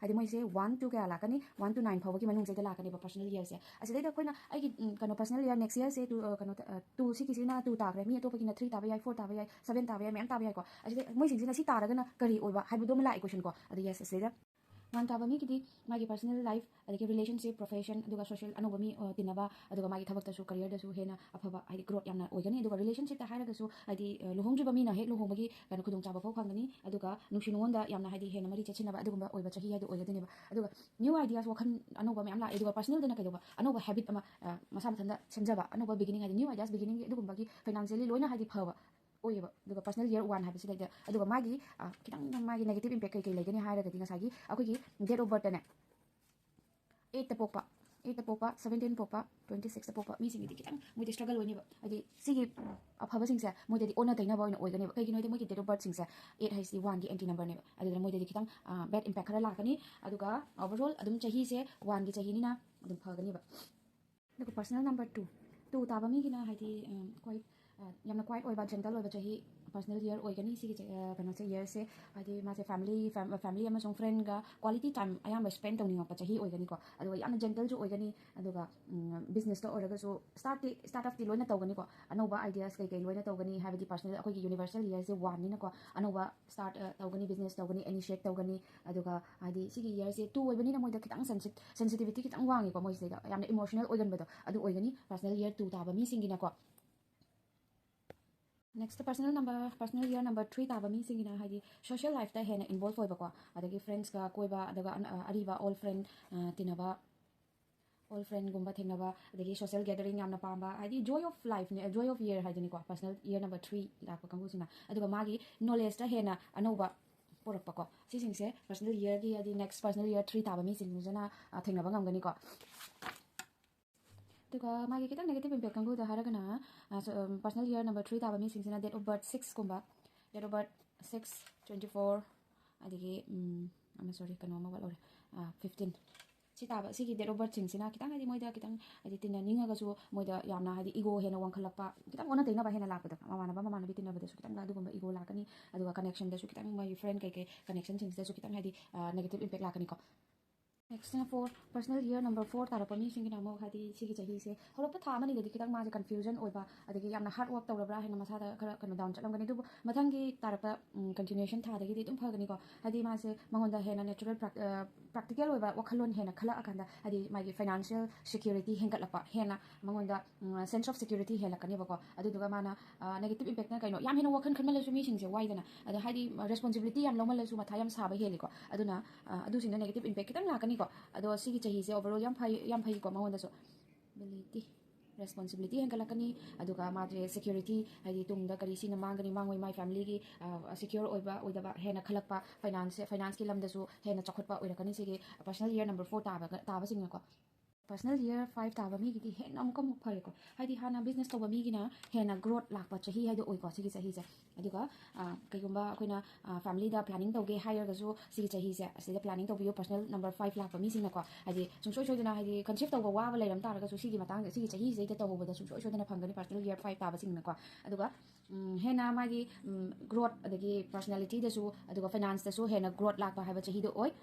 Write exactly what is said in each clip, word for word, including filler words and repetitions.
ꯍꯥꯏꯗꯤ ꯃꯣꯏꯁꯦ one two ꯀꯌꯥ ꯂꯥꯛꯀꯅꯤ, ꯋꯥꯟ ꯇꯨ ꯅꯥꯏꯟ ꯐꯥꯎꯕꯒꯤ ꯃꯅꯨꯡꯁꯤꯗ ꯂꯥꯛꯀꯅꯦꯕ ꯄꯔꯁꯅꯦꯜ ꯏꯌꯔꯁꯦ꯫ ꯑꯁꯤꯗꯩꯗ ꯑꯩꯈꯣꯏꯅ ꯑꯩꯒꯤ ꯎꯝ, ꯀꯩꯅꯣ ꯄꯔꯁꯅꯦꯜ ꯏꯌꯔ ꯅꯦꯛꯁ ꯏꯌꯔꯁꯦ ꯇꯨ ꯀꯩꯅꯣ ꯇꯨ ꯁꯤꯒꯤꯁꯤꯅ ꯇꯨ ꯇꯥꯈ꯭ꯔꯦ, ꯃꯤ ꯑꯇꯣꯞꯄꯒꯤꯅ ꯊ꯭ꯔꯤ ꯇꯥꯕ ꯌꯥꯏ, ꯐꯣꯔ ꯇꯥꯕ ꯌꯥꯏ, ꯁꯕꯦꯟ ꯇꯥꯕ ꯌꯥꯏ, ꯃꯌꯥꯝ ꯇꯥꯕ ꯌꯥꯏꯀꯣ꯫ ꯑꯁꯤꯗ ꯃꯣꯏꯁꯤꯡꯁꯤꯅ ꯁꯤ ꯇꯥꯔꯒꯅ ꯀꯔꯤ ꯑꯣꯏꯕ ꯍꯥꯏꯕꯗꯣ ꯑꯃ ꯂꯥꯛꯑꯦ ꯀꯣꯏꯁꯟꯀꯣ꯫ ꯑꯗꯣ ꯌꯦꯁ, ꯑꯁꯤꯗꯩꯗ ꯋꯥꯟ ꯇꯥꯕ ꯃꯤꯒꯤꯗꯤ ꯃꯥꯒꯤ ꯄꯔꯁꯅꯦꯜ ꯂꯥꯏꯐ, ꯑꯗꯒꯤ ꯔꯤꯂꯦꯁꯟꯁꯤꯞ, ꯄ꯭ꯔꯣꯐꯦꯁꯟ, ꯑꯗꯨꯒ ꯁꯣꯁꯤꯌꯦꯜ ꯑꯅꯧꯕ ꯃꯤ ꯑ, ꯇꯤꯟꯅꯕ, ꯑꯗꯨꯒ ꯃꯥꯒꯤ ꯊꯕꯛꯇꯁꯨ ꯀꯔꯤꯌꯔꯗꯁꯨ ꯍꯦꯟꯅ ꯑꯐꯕ ꯍꯥꯏꯗꯤ ꯒ꯭ꯔꯣꯠ ꯌꯥꯝꯅ ꯑꯣꯏꯒꯅꯤ꯫ ꯑꯗꯨꯒ ꯔꯤꯂꯦꯁꯟꯁꯤꯞꯇ ꯍꯥꯏꯔꯒꯁꯨ ꯍꯥꯏꯗꯤ ꯑ, ꯂꯨꯍꯣꯡꯗ꯭ꯔꯤꯕ ꯃꯤꯅ ꯍꯦꯛ ꯂꯨꯍꯣꯡꯕꯒꯤ ꯀꯩꯅꯣ ꯈꯨꯗꯣꯡꯆꯥꯕ ꯐꯥꯎ ꯐꯪꯒꯅꯤ꯫ ꯑꯗꯨꯒ ꯅꯨꯡꯁꯤ ꯅꯨꯡꯉꯣꯟꯗ ꯌꯥꯝꯅ ꯍꯥꯏꯗꯤ ꯍꯦꯟꯅ ꯃꯔꯤ ꯆꯦꯠꯁꯤꯟꯅꯕ ꯑꯗꯨꯒꯨꯝꯕ ꯑꯣꯏꯕ ꯆꯍꯤ ꯍꯥꯏꯗꯣ ꯑꯣꯏꯒꯗꯣꯏꯅꯦꯕ꯫ ꯑꯗꯨꯒ ꯅ꯭ꯌꯨ ꯑꯥꯏꯗꯤꯌꯥꯁ, ꯋꯥꯈꯜ ꯑꯅꯧꯕ ꯃꯌꯥꯝ ꯂꯥꯛꯑꯦ꯫ ꯑꯗꯨꯒ ꯄꯔꯁꯅꯦꯜꯗꯅ ꯀꯩꯗꯧꯕ, ꯑꯅꯧꯕ ꯍꯦꯕꯤꯠ ꯑꯃ ꯑ, ꯃꯁꯥ ꯃꯊꯟꯇ ꯁꯦꯝꯖꯕ, ꯑꯅꯧꯕ ꯕꯤꯒꯤꯅꯤꯡ ꯍꯥꯏꯗꯤ ꯅ꯭ꯌꯨ ꯑꯥꯏꯗꯤꯌꯥꯁ, ꯕꯤꯒꯤꯅꯤꯡꯒꯤ ꯑꯗꯨꯒꯨꯝꯕꯒꯤ ꯐꯥꯏꯅꯥꯟꯁꯤꯌꯦꯜꯂꯤ ꯂꯣꯏꯅ ꯍꯥꯏꯗꯤ ꯐꯕ ꯑꯣꯏꯌꯦꯕ꯫ ꯑꯗꯨꯒ ꯄꯔꯁꯅꯦꯜ ꯏꯌꯔ ꯋꯥꯟ ꯍꯥꯏꯕꯁꯤꯗꯩꯗ ꯑꯗꯨꯒ ꯃꯥꯒꯤ ꯑ, ꯈꯤꯇꯪ ꯃꯥꯒꯤ ꯅꯦꯒꯦꯇꯤꯞ ꯏꯝꯄꯦꯛ ꯀꯩ ꯀꯩ ꯂꯩꯒꯅꯤ ꯍꯥꯏꯔꯒꯗꯤ ꯉꯁꯥꯏꯒꯤ ꯑꯩꯈꯣꯏꯒꯤ ꯗꯦꯠ ꯑꯣꯐ ꯕꯔꯠꯇꯅꯦ, ꯑꯩꯠꯇ ꯄꯣꯛꯄ, ꯑꯩꯠꯇ ꯄꯣꯛꯄ, ꯁꯕꯦꯟꯇꯤꯟ ꯄꯣꯛꯄ, ꯇ꯭ꯋꯦꯟꯇꯤ ꯁꯤꯛꯁꯇ ꯄꯣꯛꯄ ꯃꯤꯁꯤꯡꯒꯤꯗꯤ ꯈꯤꯇꯪ ꯃꯣꯏꯗꯤ ꯁ꯭ꯇ꯭ꯔꯒꯜ ꯑꯣꯏꯅꯦꯕ꯫ ꯍꯥꯏꯗꯤ ꯁꯤꯒꯤ ꯑꯐꯕꯁꯤꯡꯁꯦ ꯃꯣꯏꯗꯗꯤ ꯑꯣꯟꯅ ꯇꯩꯅꯕ ꯑꯣꯏꯅ ꯑꯣꯏꯒꯅꯦꯕ꯫ ꯀꯩꯒꯤꯅꯣ ꯍꯥꯏꯗꯤ ꯃꯣꯏꯒꯤ ꯗꯦꯠ ꯑꯣꯐ ꯕꯔꯠꯁꯤꯡꯁꯦ ꯑꯩꯠ ꯍꯥꯏꯁꯤꯗꯤ ꯋꯥꯟꯒꯤ ꯑꯦꯟꯇꯤ ꯅꯝꯕꯔꯅꯦꯕ꯫ ꯑꯗꯨꯗꯨꯅ ꯃꯣꯏꯗꯗꯤ ꯈꯤꯇꯪ ꯕꯦꯠ ꯏꯝꯄꯦꯛ ꯈꯔ ꯂꯥꯛꯀꯅꯤ꯫ ꯑꯗꯨꯒ ꯑꯣꯚꯔꯑꯣꯜ ꯑꯗꯨꯝ ꯆꯍꯤꯁꯦ ꯋꯥꯟꯒꯤ ꯆꯍꯤꯅꯤꯅ ꯑꯗꯨꯝ ꯐꯒꯅꯦꯕ꯫ ꯑꯗꯨꯒ ꯄꯔꯁꯅꯦꯜ ꯅꯝꯕꯔ ꯇꯨ, ꯇꯨ ꯇꯥꯕ ꯃꯤꯒꯤꯅ ꯍꯥꯏꯗꯤ ꯎꯝ, ꯑꯩꯈꯣꯏ ꯑ, ꯌꯥꯝꯅ ꯀ꯭ꯋꯥꯏꯠ ꯑꯣꯏꯕ, ꯖꯦꯟꯇꯜ ꯑꯣꯏꯕ ꯆꯍꯤ꯫ ꯄꯔꯁꯅꯦꯜ ꯏꯌꯔ ꯑꯣꯏꯒꯅꯤ ꯁꯤꯒꯤ ꯆ- ꯑ, ꯀꯩꯅꯣꯁꯦ, ꯏꯌꯔꯁꯦ꯫ ꯍꯥꯏꯗꯤ ꯃꯥꯁꯦ ꯐꯦꯃꯤꯂꯤ, ꯐꯦꯃꯤꯂꯤ ꯑꯃꯁꯨꯡ ꯐ꯭ꯔꯦꯟꯒ ꯀ꯭ꯋꯥꯂꯤꯇꯤ ꯇꯥꯏꯝ ꯑꯌꯥꯝꯕ ꯁ꯭ꯄꯦꯟ ꯇꯧꯅꯤꯡꯉꯛꯄ ꯆꯍꯤ ꯑꯣꯏꯒꯅꯤꯀꯣ꯫ ꯑꯗꯨꯒ ꯌꯥꯝꯅ ꯖꯦꯟꯇꯜꯁꯨ ꯑꯣꯏꯒꯅꯤ꯫ ꯑꯗꯨꯒ ꯕꯤꯖꯤꯅꯦꯁꯇ ꯑꯣꯏꯔꯒꯁꯨ ꯁ꯭ꯇꯥꯔꯠꯇꯤ, ꯁ꯭ꯇꯥꯔꯠ ꯑꯞꯇꯤ ꯂꯣꯏꯅ ꯇꯧꯒꯅꯤꯀꯣ꯫ ꯑꯅꯧꯕ ꯑꯥꯏꯗꯤꯌꯥꯁ ꯀꯩꯀꯩ ꯂꯣꯏꯅ ꯇꯧꯒꯅꯤ, ꯍꯥꯏꯕꯗꯤ ꯄꯔꯁꯅꯦꯜ ꯑꯩꯈꯣꯏꯒꯤ ꯌꯨꯅꯤꯚꯔꯁꯦꯜ ꯏꯌꯔꯁꯦ ꯋꯥꯟꯅꯤꯅꯀꯣ꯫ ꯑꯅꯧꯕ ꯁ꯭ꯇꯥꯔꯠ ꯇꯧꯒꯅꯤ, ꯕꯤꯖꯤꯅꯦꯁ ꯇꯧꯒꯅꯤ, ꯏꯅꯤꯁꯤꯌꯦꯠ ꯇꯧꯒꯅꯤ꯫ ꯑꯗꯨꯒ ꯍꯥꯏꯗꯤ ꯁꯤꯒꯤ ꯏꯌꯔꯁꯦ ꯇꯨ ꯑꯣꯏꯕꯅꯤꯅ ꯃꯣꯏꯗ ꯈꯤꯇꯪ ꯁꯦꯟꯁꯤꯇꯤꯚꯤꯇꯤ ꯈꯤꯇꯪ ꯋꯥꯡꯉꯤꯀꯣ, ꯃꯣꯏꯁꯤꯗꯩꯗ ꯌꯥꯝꯅ ꯏꯃꯣꯁꯅꯦꯜ ꯑꯣꯏꯒꯟꯕꯗꯣ ꯑꯗꯨ ꯑꯣꯏꯒꯅꯤ ꯄꯔꯁꯅꯦꯜ ꯏꯌꯔ ꯇꯨ ꯇꯥꯕ ꯃꯤꯁꯤꯡꯒꯤꯅꯀꯣ꯫ Next personal number, personal year number three ꯇꯥꯕ ꯃꯤꯁꯤꯡꯒꯤꯅ ꯍꯥꯏꯗꯤ ꯁꯣꯁꯤꯌꯦꯜ ꯂꯥꯏꯐꯇ ꯍꯦꯟꯅ ꯏꯟꯚꯣꯜꯕ ꯑꯣꯏꯕꯀꯣ, ꯑꯗꯒꯤ ꯐ꯭ꯔꯦꯟꯁꯀ ꯀꯣꯏꯕ, ꯑꯗꯨꯒ ꯑꯟ- ꯑ, ꯑꯔꯤꯕ ꯑꯣꯜ ꯐ꯭ꯔꯦꯟ ꯇꯤꯟꯅꯕ, ꯑꯣꯜ ꯐ꯭ꯔꯦꯟꯒꯨꯝꯕ ꯊꯦꯡꯅꯕ, ꯑꯗꯒꯤ ꯁꯣꯁꯤꯌꯦꯜ ꯒꯦꯗꯔꯤꯡ ꯌꯥꯝꯅ ꯄꯥꯝꯕ, ꯍꯥꯏꯗꯤ ꯖꯣꯏ ꯑꯣꯐ ꯂꯥꯏꯐꯅꯦ, ꯖꯣꯏ ꯑꯣꯐ ꯏꯌꯔ ꯍꯥꯏꯗꯨꯅꯤꯀꯣ ꯄꯔꯁꯅꯦꯜ ꯏꯌꯔ ꯅꯝꯕꯔ ꯊ꯭ꯔꯤ ꯂꯥꯛꯄ ꯀꯥꯡꯕꯨꯁꯤꯅ꯫ ꯑꯗꯨꯒ ꯃꯥꯒꯤ ꯅꯣꯂꯦꯖꯇ ꯍꯦꯟꯅ ꯑꯅꯧꯕ ꯄꯨꯔꯛꯄꯀꯣ, ꯁꯤꯁꯤꯡꯁꯦ ꯄꯔꯁꯅꯦꯜ ꯏꯌꯔꯒꯤ ꯍꯥꯏꯗꯤ ꯅꯦꯛꯁ ꯄꯔꯁꯅꯦꯜ ꯏꯌꯔ ꯊ꯭ꯔꯤ ꯇꯥꯕ ꯃꯤꯁꯤꯡꯁꯤꯅ ꯑ, ꯊꯦꯡꯅꯕ ꯉꯝꯒꯅꯤꯀꯣ꯫ ꯑꯗꯨꯒ ꯃꯥꯒꯤ ꯈꯤꯇꯪ ꯅꯦꯒꯦꯇꯤꯞ ꯏꯝꯄꯦꯛ ꯀꯥꯡꯕꯨꯗ ꯍꯥꯏꯔꯒꯅ ꯄꯔꯁꯅꯦꯜ ꯏꯌꯔ ꯅꯝꯕꯔ ꯊ꯭ꯔꯤ ꯇꯥꯕ ꯃꯤꯁꯤꯡꯁꯤꯅ ꯗꯦꯠ ꯑꯣꯐ ꯕꯔꯠ ꯁꯤꯛꯁꯀꯨꯝꯕ, date of birth six, twenty four, ꯑꯗꯒꯤ ꯎꯝ, ꯑꯃ ꯁꯣꯔꯤ, ꯀꯩꯅꯣ ꯑꯃ ꯋꯥꯠꯍꯧꯔꯦ, ꯐꯤꯐꯇꯤꯟ꯫ ꯁꯤ ꯇꯥꯕ ꯁꯤꯒꯤ date of birthꯁꯤꯡꯁꯤꯅ ꯈꯤꯇꯪ ꯍꯥꯏꯗꯤ ꯃꯣꯏꯗ ꯈꯤꯇꯪ ꯍꯥꯏꯗꯤ ꯇꯤꯟꯅꯅꯤꯡꯉꯒꯁꯨ ꯃꯣꯏꯗ ꯌꯥꯝꯅ ꯍꯥꯏꯗꯤ ego ꯍꯦꯟꯅ ꯋꯥꯡꯈꯠꯂꯛꯄ, ꯈꯤꯇꯪ ꯑꯣꯟꯅ ꯇꯩꯅꯕ ꯍꯦꯟꯅ ꯂꯥꯛꯄꯗꯣ, ꯃꯃꯥꯟꯅꯕ ꯃꯃꯥꯟꯅꯕꯤ ꯇꯤꯟꯅꯕꯗꯁꯨ ꯈꯤꯇꯪ ꯑꯗꯨꯒꯨꯝꯕ ego ꯂꯥꯛꯀꯅꯤ꯫ ꯑꯗꯨꯒ connectionꯗꯁꯨ ꯈꯤꯇꯪ ꯃꯣꯏꯒꯤ friend ꯀꯩꯀꯩ connectionꯁꯤꯡꯁꯤꯗꯁꯨ ꯈꯤꯇꯪ ꯍꯥꯏꯗꯤ negative impact ꯂꯥꯛꯀꯅꯤꯀꯣ꯫ Nextꯅ four, personal year number four ꯇꯥꯔꯛꯄ ꯃꯤꯁꯤꯡꯒꯤꯅ ꯑꯃꯨꯛ ꯍꯥꯏꯗꯤ ꯁꯤꯒꯤ ꯆꯍꯤꯁꯦ ꯍꯧꯔꯛꯄ ꯊꯥ ꯑꯃꯅꯤꯗꯗꯤ ꯈꯤꯇꯪ ꯃꯥꯁꯦ confusion ꯑꯣꯏꯕ, ꯑꯗꯒꯤ ꯌꯥꯝꯅ hard work ꯇꯧꯔꯕ꯭ꯔꯥ ꯍꯥꯏꯅ ꯃꯁꯥꯗ ꯈꯔ ꯀꯩꯅꯣ down ꯆꯠꯂꯝꯒꯅꯤ꯫ ꯑꯗꯨꯕꯨ ꯃꯊꯪꯒꯤ ꯇꯥꯔꯛꯄ continuation ꯊꯥꯗꯒꯤꯗꯤ ꯑꯗꯨꯝ ꯐꯒꯅꯤꯀꯣ꯫ ꯍꯥꯏꯗꯤ ꯃꯥꯁꯦ ꯃꯉꯣꯟꯗ ꯍꯦꯟꯅ natural practical ꯑꯣꯏꯕ ꯋꯥꯈꯜꯂꯣꯟ ꯍꯦꯟꯅ ꯈꯜꯂꯛꯑꯀꯥꯟꯗ ꯍꯥꯏꯗꯤ ꯃꯥꯒꯤ financial security ꯍꯦꯟꯒꯠꯂꯛꯄ, ꯍꯦꯟꯅ ꯃꯉꯣꯟꯗ sense of security ꯍꯦꯜꯂꯛꯀꯅꯦꯕꯀꯣ꯫ ꯑꯗꯨꯗꯨꯒ ꯃꯥꯅ negative impactꯅ ꯀꯩꯅꯣ, ꯌꯥꯝ ꯍꯦꯟꯅ ꯋꯥꯈꯜ ꯈꯟꯃꯜꯂꯁꯨ ꯃꯤꯁꯤꯡꯁꯦ ꯋꯥꯏꯗꯅ, ꯑꯗ ꯍꯥꯏꯗꯤ responsibility ꯌꯥꯝ ꯂꯧꯃꯜꯂꯁꯨ ꯃꯊꯥ ꯌꯥꯝ ꯁꯥꯕ ꯍꯦꯜꯂꯤꯀꯣ꯫ ꯑꯗꯨꯅ ꯑꯗꯨꯁꯤꯡꯗꯣ negative impact ꯈꯤꯇꯪ ꯂꯥꯛꯀꯅꯤꯀꯣ꯫ ꯑꯗꯣ ꯁꯤꯒꯤ ꯆꯍꯤꯁꯦ overall ꯌꯥꯝ ꯐꯩ, ꯌꯥꯝ ꯐꯩꯀꯣ ꯃꯉꯣꯟꯗꯁꯨ꯫ Ability, responsibility ꯍꯦꯟꯒꯠꯂꯛꯀꯅꯤ꯫ ꯑꯗꯨꯒ ꯃꯥꯁꯦ security, ꯍꯥꯏꯗꯤ ꯇꯨꯡꯗ ꯀꯔꯤ ꯁꯤꯅ ꯃꯥꯡꯒꯅꯤ ꯃꯥꯡꯉꯣꯏ, ꯃꯥꯏ familyꯒꯤ secure ꯑꯣꯏꯕ ꯑꯣꯏꯗꯕ ꯍꯦꯟꯅ ꯈꯜꯂꯛꯄ, finance, financeꯀꯤ ꯂꯝꯗꯁꯨ ꯍꯦꯟꯅ ꯆꯥꯎꯈꯠꯄ ꯑꯣꯏꯔꯛꯀꯅꯤ ꯁꯤꯒꯤ personal year number four ꯇꯥꯕ ꯇꯥꯕꯁꯤꯡꯅꯀꯣ꯫ Personal year five ꯇꯥꯕ ꯃꯤꯒꯤꯗꯤ ꯍꯦꯟꯅ ꯑꯃꯨꯛꯀ ꯑꯃꯨꯛ ꯐꯔꯦꯀꯣ꯫ ꯍꯥꯏꯗꯤ ꯍꯥꯟꯅ business ꯇꯧꯕ ꯃꯤꯒꯤꯅ ꯍꯦꯟꯅ growth ꯂꯥꯛꯄ ꯆꯍꯤ ꯍꯥꯏꯗꯣ ꯑꯣꯏꯀꯣ ꯁꯤꯒꯤ ꯆꯍꯤꯁꯦ꯫ ꯑꯗꯨꯒ ꯀꯩꯒꯨꯝꯕ ꯑꯩꯈꯣꯏꯅ familyꯗ planning ꯇꯧꯒꯦ ꯍꯥꯏꯔꯒꯁꯨ ꯁꯤꯒꯤ ꯆꯍꯤꯁꯦ ꯑꯁꯤꯗ planning ꯇꯧꯕꯤꯌꯨ, personal number five ꯂꯥꯛꯄ ꯃꯤꯁꯤꯡꯅꯀꯣ꯫ ꯍꯥꯏꯗꯤ ꯁꯨꯡꯁꯣꯏ ꯁꯣꯏꯗꯅ ꯍꯥꯏꯗꯤ conceive ꯇꯧꯕ ꯋꯥꯕ ꯂꯩꯔꯝ ꯇꯥꯔꯒꯁꯨ ꯁꯤꯒꯤ ꯃꯇꯥꯡꯗ, ꯁꯤꯒꯤ ꯆꯍꯤꯁꯤꯗꯩꯗ ꯇꯧꯍꯧꯕꯗ ꯁꯨꯡꯁꯣꯏ ꯁꯣꯏꯗꯅ ꯐꯪꯒꯅꯤ personal year five ꯇꯥꯕꯁꯤꯡꯅꯀꯣ꯫ ꯑꯗꯨꯒ ꯍꯦꯟꯅ ꯃꯥꯒꯤ growth, ꯑꯗꯒꯤ personalityꯗꯁꯨ, ꯑꯗꯨꯒ financeꯇꯁꯨ ꯍꯦꯟꯅ growth ꯂꯥꯛꯄ ꯍꯥꯏꯕ ꯆꯍꯤꯗꯣ ꯑꯣꯏ꯫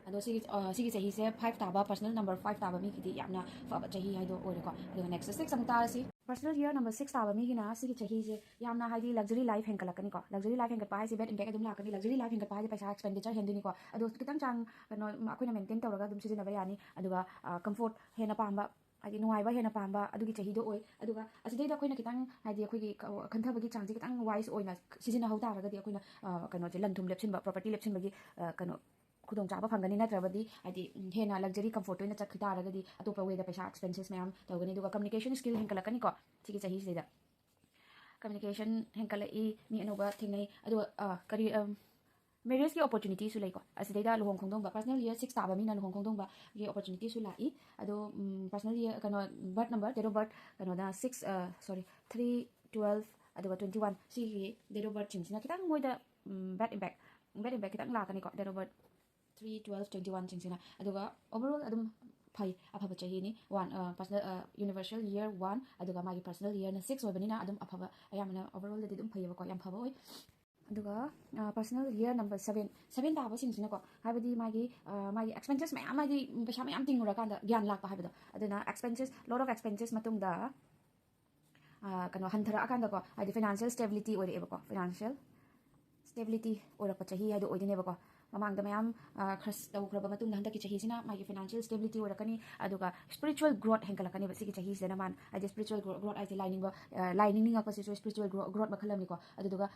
ꯑꯗꯣ ꯁꯤꯒꯤ ꯁꯤꯒꯤ ꯆꯍꯤꯁꯦ five ꯇꯥꯕ, personal number five ꯇꯥꯕ ꯃꯤꯒꯤꯗꯤ ꯌꯥꯝꯅ ꯐꯕ ꯆꯍꯤ ꯍꯥꯏꯗꯣ ꯑꯣꯏꯔꯦꯀꯣ꯫ ꯑꯗꯨꯒ next six ꯑꯃꯨꯛ ꯇꯥꯔꯁꯤ꯫ Personal year number six ꯇꯥꯕ ꯃꯤꯒꯤꯅ ꯁꯤꯒꯤ ꯆꯍꯤꯁꯦ ꯌꯥꯝꯅ ꯍꯥꯏꯗꯤ luxury life ꯍꯦꯟꯒꯠꯂꯛꯀꯅꯤꯀꯣ꯫ Luxury life ꯍꯦꯟꯒꯠꯄ ꯍꯥꯏꯁꯦ bad impact ꯑꯗꯨꯝ ꯂꯥꯛꯀꯅꯤ꯫ Luxury life ꯍꯦꯟꯒꯠꯄ ꯍꯥꯏꯁꯦ ꯄꯩꯁꯥ expenditure ꯍꯦꯟꯗꯣꯏꯅꯤꯀꯣ꯫ ꯑꯗꯣ ꯈꯤꯇꯪ ꯆꯥꯡ ꯀꯩꯅꯣ ꯑꯩꯈꯣꯏꯅ maintain ꯇꯧꯔꯒ ꯑꯗꯨꯝ ꯁꯤꯖꯤꯟꯅꯕ ꯌꯥꯅꯤ꯫ ꯑꯗꯨꯒ comfort ꯍꯦꯟꯅ ꯄꯥꯝꯕ, ꯍꯥꯏꯗꯤ ꯅꯨꯡꯉꯥꯏꯕ ꯍꯦꯟꯅ ꯄꯥꯝꯕ ꯑꯗꯨꯒꯤ ꯆꯍꯤꯗꯣ ꯑꯣꯏ꯫ ꯑꯗꯨꯒ ꯑꯁꯤꯗꯩꯗ ꯑꯩꯈꯣꯏꯅ ꯈꯤꯇꯪ ꯍꯥꯏꯗꯤ ꯑꯩꯈꯣꯏꯒꯤ ꯈꯟꯊꯕꯒꯤ ꯆꯥꯡꯁꯦ ꯈꯤꯇꯪ wise ꯑꯣꯏꯅ ꯁꯤꯖꯤꯟꯅꯍꯧ ꯇꯥꯔꯒꯗꯤ ꯑꯩꯈꯣꯏꯅ ꯀꯩꯅꯣꯁꯦ, ꯂꯟ ꯊꯨꯝ ꯂꯦꯞꯁꯤꯟꯕ, property ꯂꯦꯞꯁꯤꯟꯕꯒꯤ ꯀꯩꯅꯣ ꯈꯨꯗꯣꯡꯆꯥꯕ ꯐꯪꯒꯅꯤ꯫ ꯅꯠꯇ꯭ꯔꯕꯗꯤ ꯍꯥꯏꯗꯤ ꯍꯦꯟꯅ luxury comfort ꯑꯣꯏꯅ ꯆꯠꯈꯤ ꯇꯥꯔꯒꯗꯤ ꯑꯇꯣꯞꯄ wayꯗ ꯄꯩꯁꯥ expenses ꯃꯌꯥꯝ ꯇꯧꯒꯅꯤ꯫ ꯑꯗꯨꯒ communication skill ꯍꯦꯟꯒꯠꯂꯛꯀꯅꯤꯀꯣ ꯁꯤꯒꯤ ꯆꯍꯤꯁꯤꯗꯩꯗ꯫ Communication ꯍꯦꯟꯒꯠꯂꯛꯏ, ꯃꯤ ꯑꯅꯧꯕ ꯊꯦꯡꯅꯩ꯫ ꯑꯗꯨꯒ ꯀꯔꯤ marriageꯀꯤ opportunityꯁꯨ ꯂꯩꯀꯣ꯫ ꯑꯁꯤꯗꯩꯗ ꯂꯨꯍꯣꯡ ꯈꯣꯡꯗꯣꯡꯕ, personal year six ꯇꯥꯕ ꯃꯤꯅ ꯂꯨꯍꯣꯡ ꯈꯣꯡꯗꯣꯡꯕꯒꯤ opportunityꯁꯨ ꯂꯥꯛꯏ꯫ ꯑꯗꯣ personal year ꯀꯩꯅꯣ, birth number, date of birth ꯀꯩꯅꯣꯗ six, sorry, three, twelve ꯑꯗꯨꯒ twenty one, ꯁꯤꯒꯤ date of birthꯁꯤꯡꯁꯤꯅ ꯈꯤꯇꯪ ꯃꯣꯏꯗ bad impact, bad impact ꯈꯤꯇꯪ ꯂꯥꯛꯀꯅꯤꯀꯣ꯫ Date of birth three, twelve, twenty ꯋꯥꯟꯁꯤꯡꯁꯤꯅ꯫ ꯑꯗꯨꯒ overall ꯑꯗꯨꯝ ꯐꯩ, ꯑꯐꯕ ꯆꯍꯤꯅꯤ꯫ One personal, universal year one, ꯑꯗꯨꯒ ꯃꯥꯒꯤ personal yearꯅ six ꯑꯣꯏꯕꯅꯤꯅ ꯑꯗꯨꯝ ꯑꯐꯕ, ꯑꯌꯥꯝꯕꯅ overallꯗꯗꯤ ꯑꯗꯨꯝ ꯐꯩꯌꯦꯕꯀꯣ, ꯌꯥꯝ ꯐꯕ ꯑꯣꯏ꯫ ꯑꯗꯨꯒ personal year number seven, seven ꯇꯥꯕꯁꯤꯡꯁꯤꯅꯀꯣ, ꯍꯥꯏꯕꯗꯤ ꯃꯥꯒꯤ ꯃꯥꯒꯤ expenses ꯃꯌꯥꯝ, ꯍꯥꯏꯗꯤ ꯄꯩꯁꯥ ꯃꯌꯥꯝ ꯇꯤꯡꯉꯨꯔꯀꯥꯟꯗ ꯒ꯭ꯌꯥꯟ ꯂꯥꯛꯄ ꯍꯥꯏꯕꯗꯣ, ꯑꯗꯨꯅ expenses, lot of expenses ꯃꯇꯨꯡꯗ ꯀꯩꯅꯣ ꯍꯟꯊꯔꯛꯑꯀꯥꯟꯗꯀꯣ, ꯍꯥꯏꯗꯤ financial stability ꯑꯣꯏꯔꯛꯑꯦꯕꯀꯣ, financial stability ꯑꯣꯏꯔꯛꯄ ꯆꯍꯤ ꯍꯥꯏꯗꯣ ꯑꯣꯏꯗꯣꯏꯅꯦꯕꯀꯣ꯫ ꯃꯃꯥꯡꯗ ꯃꯌꯥꯝ ꯈꯔ ꯇꯧꯈ꯭ꯔꯕ ꯃꯇꯨꯡꯗ, ꯍꯟꯗꯛꯀꯤ ꯆꯍꯤꯁꯤꯅ ꯃꯥꯒꯤ financial stability ꯑꯣꯏꯔꯛꯀꯅꯤ꯫ ꯑꯗꯨꯒ spiritual growth ꯍꯦꯟꯒꯠꯂꯛꯀꯅꯤꯕ ꯁꯤꯒꯤ ꯆꯍꯤꯁꯤꯗꯅ ꯃꯥꯅ, ꯍꯥꯏꯗꯤ spiritual growth ꯍꯥꯏꯁꯦ ꯂꯥꯏ ꯅꯤꯡꯕ, ꯂꯥꯏ ꯅꯤꯡꯅꯤꯡꯉꯛꯄꯁꯤꯁꯨ spiritual growth, growth ꯃꯈꯜ ꯑꯃꯅꯤꯀꯣ꯫ ꯑꯗꯨꯗꯨꯒ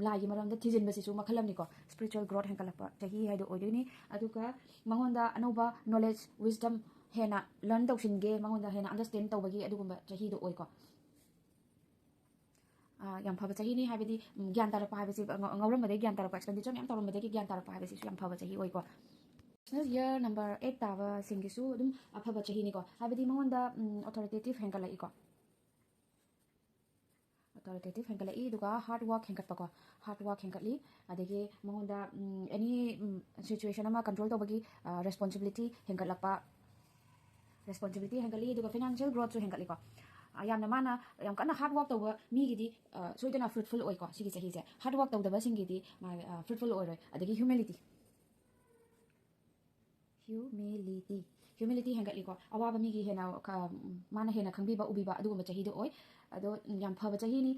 ꯂꯥꯏꯒꯤ ꯃꯔꯝꯗ ꯊꯤꯖꯤꯟꯕꯁꯤꯁꯨ ꯃꯈꯜ ꯑꯃꯅꯤꯀꯣ, spiritual growth ꯍꯦꯟꯒꯠꯂꯛꯄ ꯆꯍꯤ ꯍꯥꯏꯗꯣ ꯑꯣꯏꯗꯣꯏꯅꯤ꯫ ꯑꯗꯨꯒ ꯃꯉꯣꯟꯗ ꯑꯅꯧꯕ knowledge, wisdom ꯍꯦꯟꯅ learn ꯇꯧꯁꯤꯟꯒꯦ, ꯃꯉꯣꯟꯗ ꯍꯦꯟꯅ understand ꯇꯧꯕꯒꯤ ꯑꯗꯨꯒꯨꯝꯕ ꯆꯍꯤꯗꯣ ꯑꯣꯏꯀꯣ꯫ ꯌꯥꯝ ꯐꯕ ꯆꯍꯤꯅꯤ, ꯍꯥꯏꯕꯗꯤ ꯒ꯭ꯌꯥꯟ ꯇꯥꯔꯛꯄ ꯍꯥꯏꯕꯁꯤ, ꯉꯥꯎꯔꯝꯕꯗꯒꯤ ꯒ꯭ꯌꯥꯟ ꯇꯥꯔꯛꯄ, expenditure ꯃꯌꯥꯝ ꯇꯧꯔꯝꯕꯗꯒꯤ ꯒ꯭ꯌꯥꯟ ꯇꯥꯔꯛꯄ ꯍꯥꯏꯕꯁꯤꯁꯨ ꯌꯥꯝ ꯐꯕ ꯆꯍꯤ ꯑꯣꯏꯀꯣ꯫ Personal year number eight ꯇꯥꯕꯁꯤꯡꯒꯤꯁꯨ ꯑꯗꯨꯝ ꯑꯐꯕ ꯆꯍꯤꯅꯤꯀꯣ, ꯍꯥꯏꯕꯗꯤ ꯃꯉꯣꯟꯗ authoritative ꯍꯦꯟꯒꯠꯂꯛꯏꯀꯣ꯫ Authoritative ꯍꯦꯟꯒꯠꯂꯛꯏ, ꯑꯗꯨꯒ hard work ꯍꯦꯟꯒꯠꯄꯀꯣ, hard work ꯍꯦꯟꯒꯠꯂꯤ꯫ ꯑꯗꯒꯤ ꯃꯉꯣꯟꯗ any situation ꯑꯃ control ꯇꯧꯕꯒꯤ responsibility ꯍꯦꯟꯒꯠꯂꯛꯄ, responsibility ꯍꯦꯟꯒꯠꯂꯤ꯫ ꯑꯗꯨꯒ financial growthꯁꯨ ꯍꯦꯟꯒꯠꯂꯤꯀꯣ꯫ ꯌꯥꯝꯅ ꯃꯥꯅ ꯌꯥꯝ ꯀꯟꯅ hard work ꯇꯧꯕ ꯃꯤꯒꯤꯗꯤ ꯁꯣꯏꯗꯅ fruitful ꯑꯣꯏꯀꯣ ꯁꯤꯒꯤ ꯆꯍꯤꯁꯦ꯫ Hard work ꯇꯧꯗꯕꯁꯤꯡꯒꯤꯗꯤ ꯃꯥ fruitful ꯑꯣꯏꯔꯣꯏ꯫ ꯑꯗꯒꯤ humility, humility, humility ꯍꯦꯟꯒꯠꯂꯤꯀꯣ꯫ ꯑꯋꯥꯕ ꯃꯤꯒꯤ ꯍꯦꯟꯅ ꯃꯥꯅ ꯍꯦꯟꯅ ꯈꯪꯕꯤꯕ, ꯎꯕꯤꯕ ꯑꯗꯨꯒꯨꯝꯕ ꯆꯍꯤꯗꯣ ꯑꯣꯏ꯫ ꯑꯗꯣ ꯌꯥꯝ ꯐꯕ ꯆꯍꯤꯅꯤ꯫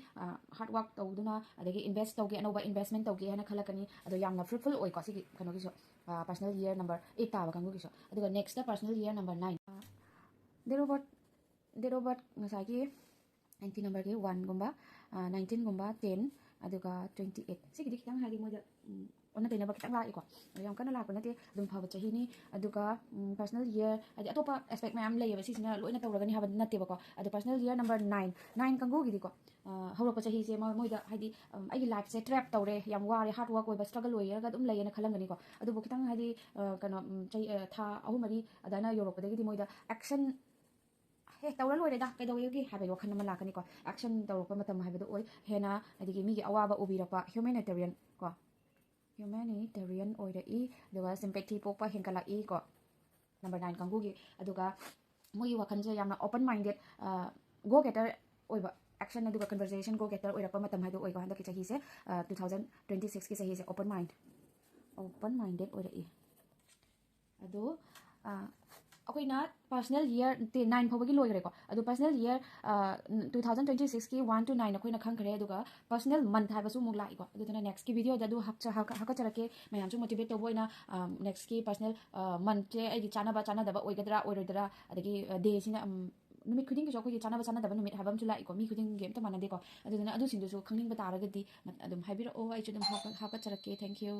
Hard work ꯇꯧꯗꯨꯅ, ꯑꯗꯒꯤ invest ꯇꯧꯒꯦ, ꯑꯅꯧꯕ investment ꯇꯧꯒꯦ ꯍꯥꯏꯅ ꯈꯜꯂꯛꯀꯅꯤ꯫ ꯑꯗꯣ ꯌꯥꯝꯅ fruitful ꯑꯣꯏꯀꯣ ꯁꯤꯒꯤ ꯀꯩꯅꯣꯒꯤꯁꯨ, personal year number eight ꯇꯥꯕ ꯀꯥꯡꯕꯨꯒꯤꯁꯨ꯫ ꯑꯗꯨꯒ next personal year number nine, date of birth, date of birth ꯉꯁꯥꯏꯒꯤ ninety numberꯒꯤ oneꯒꯨꯝꯕ, nineteenꯒꯨꯝꯕ, ten, ꯑꯗꯨꯒ twenty eight, ꯁꯤꯒꯤꯗꯤ ꯈꯤꯇꯪ ꯍꯥꯏꯗꯤ ꯃꯣꯏꯗ ꯑꯣꯟꯅ ꯇꯩꯅꯕ ꯈꯤꯇꯪ ꯂꯥꯛꯏꯀꯣ꯫ ꯌꯥꯝ ꯀꯟꯅ ꯂꯥꯛꯄ ꯅꯠꯇꯦ, ꯑꯗꯨꯝ ꯐꯕ ꯆꯍꯤꯅꯤ꯫ ꯑꯗꯨꯒ personal year, ꯍꯥꯏꯗꯤ ꯑꯇꯣꯞꯄ aspect ꯃꯌꯥꯝ ꯂꯩꯌꯦꯕ, ꯁꯤꯁꯤꯅ ꯂꯣꯏꯅ ꯇꯧꯔꯒꯅꯤ ꯍꯥꯏꯕ ꯅꯠꯇꯦꯕꯀꯣ꯫ ꯑꯗꯣ personal year number nine, nine ꯀꯥꯡꯕꯨꯒꯤꯗꯤꯀꯣ, ꯍꯧꯔꯛꯄ ꯆꯍꯤꯁꯦ ꯃꯣꯏꯗ ꯍꯥꯏꯗꯤ ꯑꯩꯒꯤ lifeꯁꯦ trap ꯇꯧꯔꯦ, ꯌꯥꯝ ꯋꯥꯔꯦ, hard work ꯑꯣꯏꯕ, struggle ꯑꯣꯏꯔꯒ ꯑꯗꯨꯝ ꯂꯩꯌꯦꯅ ꯈꯜꯂꯝꯒꯅꯤꯀꯣ꯫ ꯑꯗꯨꯕꯨ ꯈꯤꯇꯪ ꯍꯥꯏꯗꯤ ꯀꯩꯅꯣ, ꯆꯍꯤ ꯊꯥ ꯑꯍꯨꯝ ꯃꯔꯤ ꯑꯗꯨꯃꯥꯏꯅ ꯌꯧꯔꯛꯄꯗꯒꯤꯗꯤ ꯃꯣꯏꯗ action ꯍꯦ ꯇꯧꯔ ꯂꯣꯏꯔꯦꯗ, ꯀꯩꯗꯧꯋꯦꯒꯦ ꯍꯥꯏꯕꯒꯤ ꯋꯥꯈꯜ ꯑꯃ ꯂꯥꯛꯀꯅꯤꯀꯣ꯫ Action ꯇꯧꯔꯛꯄ ꯃꯇꯝ ꯍꯥꯏꯕꯗꯨ ꯑꯣꯏ꯫ ꯍꯦꯟꯅ ꯑꯗꯒꯤ ꯃꯤꯒꯤ ꯑꯋꯥꯕ ꯎꯕꯤꯔꯛꯄ, humanitarian ꯀꯣ, Humanitarian ꯑꯣꯏꯔꯛꯏ, ꯑꯗꯨꯒ sympathy ꯄꯣꯛꯄ ꯍꯦꯟꯒꯠꯂꯛꯏ ꯀꯣ, number nine ꯀꯥꯡꯕꯨꯒꯤ꯫ ꯑꯗꯨꯒ ꯃꯣꯏꯒꯤ ꯋꯥꯈꯜꯁꯦ ꯌꯥꯝꯅ open minded, go getter ꯑꯣꯏꯕ, action ꯑꯗꯨꯒ conversation go getter ꯑꯣꯏꯔꯛꯄ ꯃꯇꯝ ꯍꯥꯏꯗꯣ ꯑꯣꯏꯀꯣ꯫ ꯍꯟꯗꯛꯀꯤ ꯆꯍꯤꯁꯦ, two thousand twenty sixꯀꯤ ꯆꯍꯤꯁꯦ open mind, open minded ꯑꯣꯏꯔꯛꯏ꯫ ꯑꯗꯣ ꯑꯩꯈꯣꯏꯅ personal year nine ꯐꯥꯎꯕꯒꯤ ꯂꯣꯏꯈ꯭ꯔꯦꯀꯣ꯫ ꯑꯗꯣ personal year two thousand twenty sixꯀꯤ one to nine ꯑꯩꯈꯣꯏꯅ ꯈꯪꯈ꯭ꯔꯦ꯫ ꯑꯗꯨꯒ personal month ꯍꯥꯏꯕꯁꯨ ꯑꯃꯨꯛ ꯂꯥꯛꯏꯀꯣ꯫ ꯑꯗꯨꯗꯨꯅ nextꯀꯤ videoꯗ ꯑꯗꯨ ꯍꯥꯞꯆ- ꯍꯥꯞꯀꯠꯆꯔꯛꯀꯦ꯫ ꯃꯌꯥꯝꯁꯨ motivate ꯇꯧꯕ ꯑꯣꯏꯅ, nextꯀꯤ personal monthꯁꯦ ꯑꯩꯒꯤ ꯆꯥꯅꯕ ꯆꯥꯅꯗꯕ ꯑꯣꯏꯒꯗ꯭ꯔꯥ ꯑꯣꯏꯔꯣꯏꯗ꯭ꯔꯥ, ꯑꯗꯒꯤ dayꯁꯤꯅ ꯅꯨꯃꯤꯠ ꯈꯨꯗꯤꯡꯒꯤꯁꯨ ꯑꯩꯈꯣꯏꯒꯤ ꯆꯥꯅꯕ ꯆꯥꯅꯗꯕ ꯅꯨꯃꯤꯠ ꯍꯥꯏꯕ ꯑꯃꯁꯨ ꯂꯥꯛꯏꯀꯣ꯫ ꯃꯤ ꯈꯨꯗꯤꯡꯒꯤ ꯑꯝꯇ ꯃꯥꯟꯅꯗꯦꯀꯣ꯫ ꯑꯗꯨꯗꯨꯅ ꯑꯗꯨꯁꯤꯡꯗꯨꯁꯨ ꯈꯪꯅꯤꯡꯕ ꯇꯥꯔꯒꯗꯤ ꯑꯗꯨꯝ ꯍꯥꯏꯕꯤꯔꯛꯑꯣ, ꯑꯩꯁꯨ ꯑꯗꯨꯝ ꯍꯥꯞꯀꯠꯆꯔꯛꯀꯦ꯫ Thank you꯫